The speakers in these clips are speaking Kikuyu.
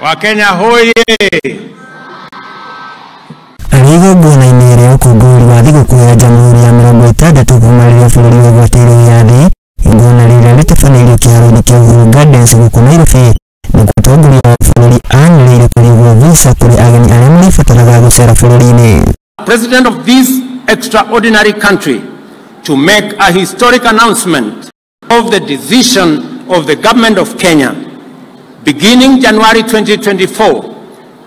Wakenya hoye! Arĩ igongona-inĩ rĩa ũkũngũĩri wa thigũkũ ya Jamhuri ya 60 kuma rĩrĩa bũrũri wegwatĩire wĩyathi, igongona rĩrĩa rĩtabanĩirio kĩharo-inĩ kĩa Uhuru Gardens gũkũ Nairobi, nĩkuo mũtongoria wa bũrũri anĩrĩire kũrĩhwo visa kũrĩ ageni arĩa marĩbataraga gũcera bũrũri-inĩ. President of this extraordinary country to make a historic announcement of the decision of the government of Kenya. Beginning January 2024,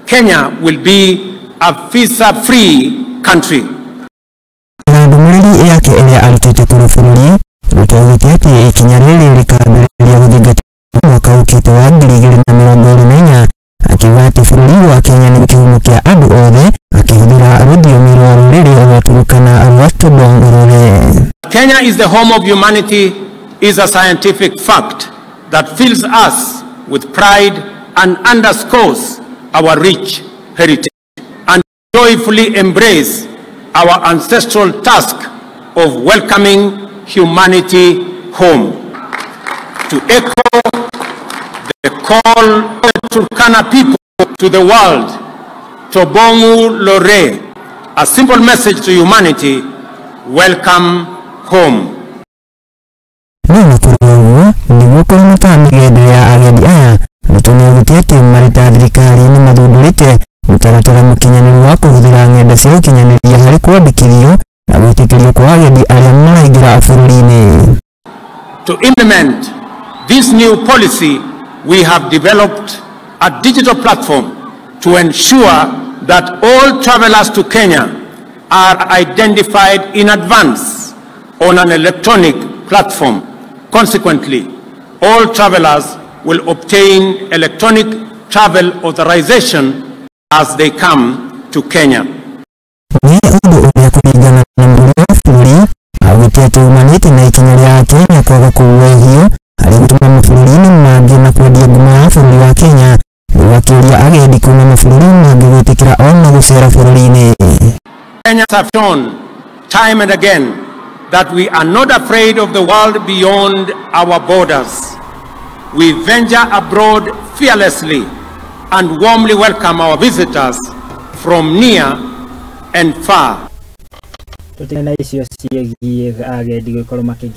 Kenya will be a visa-free country. Na ndũmĩrĩri yake ĩrĩa arutĩte kũrĩ bũrũri, Ruto augĩte atĩ ikinya rĩrĩ rĩkambĩrĩria gũthingatwo mwaka ũkĩte wa 2024, akiuga atĩ bũrũri wa Kenya nĩ kĩhumo kĩa andũ othe, akĩhũthĩra rũthiomi rwa rũrĩrĩ rwa Turkana rwa Tobong Rore. Kenya is the home of humanity is a scientific fact that fills us with pride and underscores our rich heritage, and joyfully embrace our ancestral task of welcoming humanity home. To echo the call of the Turkana people to the world, Tobong'u Lore, a simple message to humanity, welcome home. No na kũrĩ ũguo, nĩguo kũramata mĩgendere ya agendi aya, Ruto nĩaugĩte atĩ marĩ ta thirikari nĩ mathundũrĩte mũtaratara mũkinyanĩru wa kũhũthĩra ng'enda cia ũkinyanĩria harĩ kwandĩkithio na gwĩtĩkĩrio kwa agendi arĩa maraingĩra bũrũri-inĩ. To implement this new policy, we have developed a digital platform to ensure that all travelers to Kenya are identified in advance on an electronic platform. Consequently, all travelers will obtain electronic travel authorization as they come to Kenya. Nĩ ũndũ ũrĩa kũringana na mũtongoria wa bũrũri augĩte atĩ umanĩte na ikinya rĩa Kenya kwaga kũwehio harĩ gũtũma mabũrũri-inĩ mangĩ na kwendia ngumo ya bũrũri wa Kenya, rĩu akĩũria agendi kuma mabũrũri mangĩ gwĩtĩkĩra ona gũcera bũrũri-inĩ. Kenyans have shown time and again that we are not afraid of the world beyond our borders. We venture abroad fearlessly and warmly welcome our visitors from near and far. Tũtigane na icio ciĩgiĩ agendi gũkorwo makĩingĩra.